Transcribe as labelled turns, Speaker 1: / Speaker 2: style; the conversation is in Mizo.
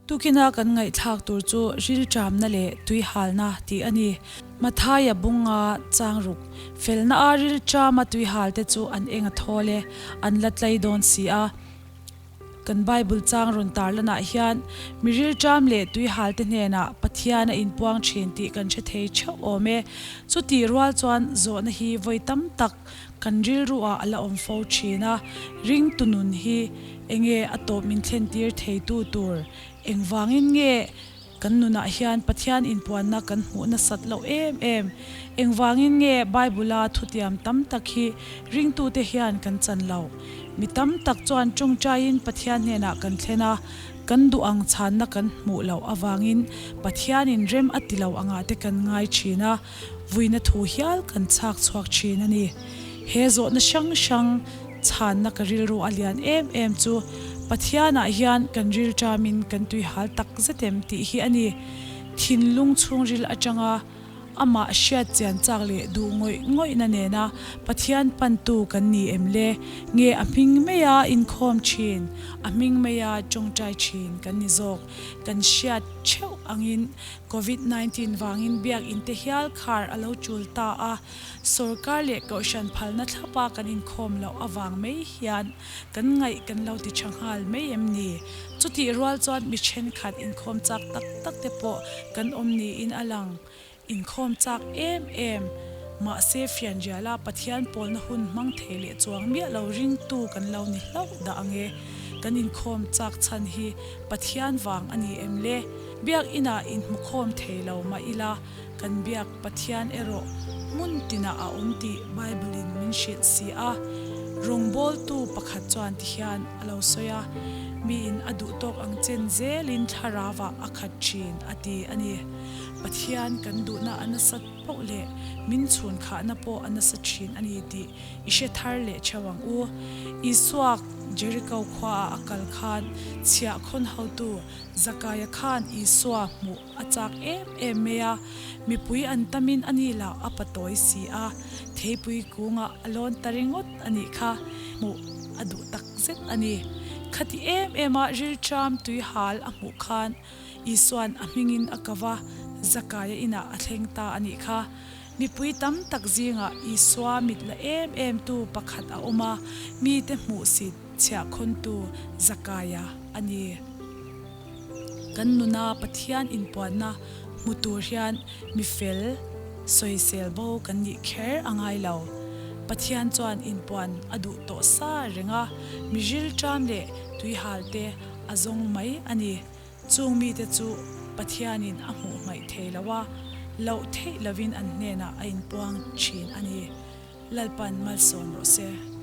Speaker 1: Tukina kan ngaihthlak tur chu rilṭamna leh tuihalna tih a ni. Mathaia bunga changruk felna a rilṭama tuihalte chu an eng a thawl e, an la tlai dawn si a. Kan Bible chang rawn tarlanah hian mi rilṭam leh tuihalte hnenah Pathian a inpuang ṭhin tih kan hre thei ṭheuh awm e. Chutih rual chuan zawhna hi vawi tam tak kan rilru ah a la awm fo ṭhin a, ringtu nun hi enge a tawp min thlen tir theitu tur engvangin nge Kan nunah hian Pathian inpuanna kan hmuh nasat loh em em. Engvangin nge Bible-a thutiam tam tak hi ringtute hian kan chan loh? Mi tam tak chuan tawngtaiin Pathian hnenah kan thlen a, kan duh ang chhanna kan hmuh loh avangin Pathianin rem a ti lo angah te kan ngai thin a, vuina thu hial kan chhak chhuak thin a ni. He zawhna hrang hrang chhanna ka rilru a lian em em chu Pathianah hian kan rilṭamin kan tuihal tak zet em tih hi a ni. Thinlung chhungril aṭanga amah hriat chian chak leh duh ngawih ngawihna nena Pathian pantu kan ni em le? Nge a hming maia inkhawm ṭhin, a hming maia ṭawngṭai ṭhin kan ni zawk? Kan hriat ṭheuh angin Covid 19 vangin biakinn te hial khar a lo tul ta a, sorkar leh kohhran phalna thlapa kan inkhawm loh avang mai hian kan ngaih kan lo ti tha nghal mai em ni? Chutih rual chuan mi thenkhat inkhawm chak tak tak te pawh kan awm niin a lang. Inkhawm chak em em, mahse fianriala Pathian pawlna hun hmang thei leh chuang miah lo ringtu kan lo ni hlauh dah ang e. Kan inkhawm chak chhan hi Pathian vang a ni em le? Biakinah inhmukhawm thei lo mah ila, kan biak Pathian erawh hmun tinah a awm tih Bible-in min hrilh si a. Rawngbawltu pakhat chuan tihian a lo sawi a, Miin a duh tawk ang chen zelin thlarauah a khat thin, a ti a ni. Pathian kan duhna a nasat poh leh min chhun khahna pawh a nasa thin a ni tih i hre thar leh theuh ang u. Isua Jeriko khuaah a kal khan chhiahkhawn hotu Zakaia khan Isua hmuh a chak em em mai a, mipui an tamin a ni lah a patawi si a, theipui kungah a lawn ta ringawt a nih kha hmuh a duh tak zet a ni. Khati em em a rilṭam tuihal a hmuh khan Isua'n a hmingin a kau a, Zakaia inah a thleng ta a nih kha. Mipui tam tak zingah Isua mit la em em tu pakhat a awm a, mite hmuhsit chhiahkhawntu Zakaia a ni. Kan nuna Pathian inpuanna hmu tur hian mi fel sawisel bo kan nih kher a ngai lo. Pathian chuan inpuan a duh tawh sa reng a, mi rilṭam leh tuihalte a zawng mai a ni. Chung mite chu Pathianin a hmuh hmaih thei lo a, loh theih lovin an hnenah a inpuang thin a ni. Lalpan malsawm rawh se.